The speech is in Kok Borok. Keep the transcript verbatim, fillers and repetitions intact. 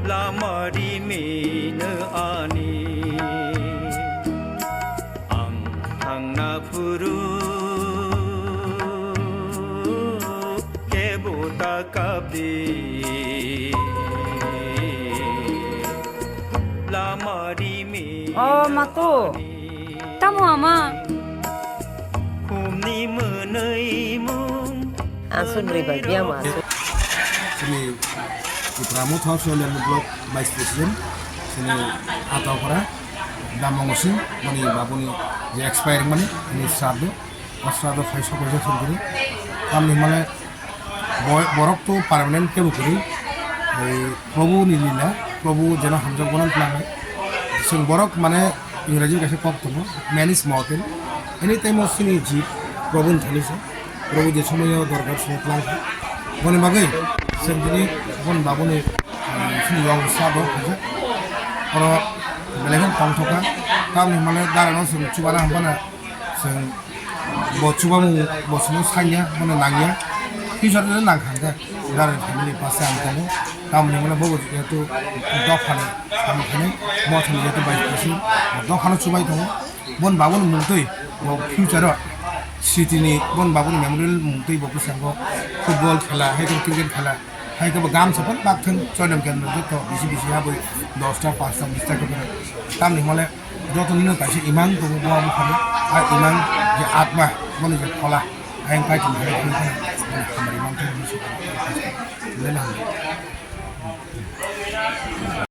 Lama rimino ani, ang thangna phuru kebo ta kapdi. Lama rimino O mato, ani, tamo ama? Khumni mwnwi mung Aswk bwrwi bai biyang ma aswk. Chini Tipra Motha Soilani Block Vice President, chini Ataupara, Damongo Singh, boni babuni je expire mani, bini sraddho, o sraddho phai sok kaisa song kwrwi. Tamni hwnmale bo-, borok to permanent kebo kwrwi, ei Prabhu ni lila, Prabhu jeno hamjak bono tlangnai. Chwng borok mane Ingraji kaisa kok tongo, "Man is mortal." Anytime o chini jib Prabhu ni thani se. Prabhu je somoyo dorkar somoyo tlang kha. Boni bagwi chwng tini bon babuni, ah, chini yong sabo khaijak. Oro belai kheno tongthok kha. Tamni hwnmale darano chwng chubana hwnbana chwng bo chubamung bo chwngno sanya, bono nangya. Future no nang kha hwnkhe darani family pass ang tongo. Tamni hwnmale bobo jehetu dophani samung khainai, mothani jehetu bai kisi dophano chubai tongo. Bon babuni mungtwi bo future o city ni bon babuni memorial mungtwi bo bwskango football khela, hai khe cricket khela, hai khe bo gamsa phano bakthang choilam kendra joto bisi bisi habwi dosta, pasta, bista khe phano. Tamni hwnmale joto nino kaisa imang tongo bo buphano, a imang je atma, boni je phola, ayang kaitor hai khe phano hamari mangthang hinwi se.